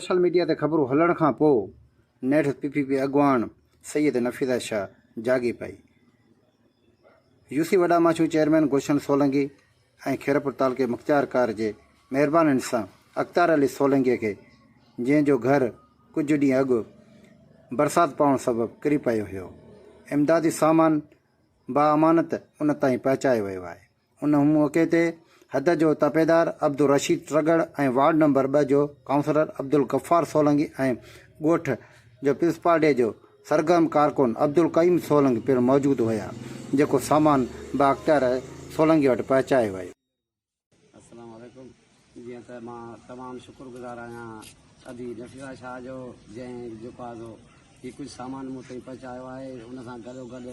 Social media تي خبرون هلڻ کان پوء نيٺ پي پي پي اڳواڻ سيد نفيسه شاهه جاڳي پئي. يوسي وڏا ماڇون چيئرمين گلشن سولنگي ۽ خيرپور تعلقي مختيارڪار جي مهربانين سان اختيار علي سولنگي کي جنهن جو گهر ڪجهه ڏينهن اڳ برسات پوڻ سبب ڪري پيو هيو امدادي سامان باامانت ان تائين پهچايو ويو آهي. ان موقعي تي حد جو تپيدار عبدالرشيد ٽڳڙ ۽ وارڊ نمبر ٻه جو ڪائونسلر عبدالغفار سولنگي ۽ ڳوٺ جو پيپلزپارٽي جو سرگرم ڪارڪن عبدالقيوم سولنگي پڻ موجود هيا جيڪو سامان بااختيار سولنگي وٽ پهچايو ويو. السلام عليڪم جيئن ته مان تمام شڪر گذار آهيان ادي نفيسه شاهه جو جنهن جيڪو آهي سو هي ڪجهه سامان مون تائين پهچايو آهي ان سان گڏو گڏ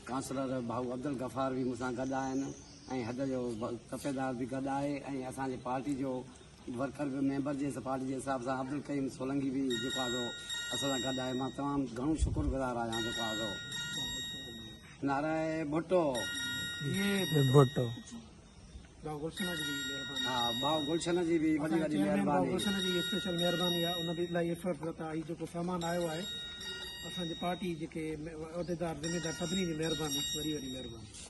ڪائونسلر ڀائو عبدالغفار به مون سان گڏ آهن ۽ حد جو تپيدار به گڏ آهي ۽ اسان جي پارٽي جو ورڪر به ميمبر جي پارٽي جي حساب سان عبدالقيوم سولنگي به جيڪو آهي سو اسان سان گڏ آهي مان تمام گهڻو شڪر گذار آهيان جيڪو آهي سو نعره ڀٽو. ڀٽو. ڀاء گلشن جي به مهرباني. ها ڀاء گلشن جي به وڏي وڏي مهرباني. ڀاء گلشن جي اسپيشل مهرباني آهي ان به الاهي ايفرٽ ورتا هي جيڪو سامان آيو آهي اسان جي پارٽي جيڪي عهديدار ذميدار سڀني جي مهرباني وڏي وڏي مهرباني.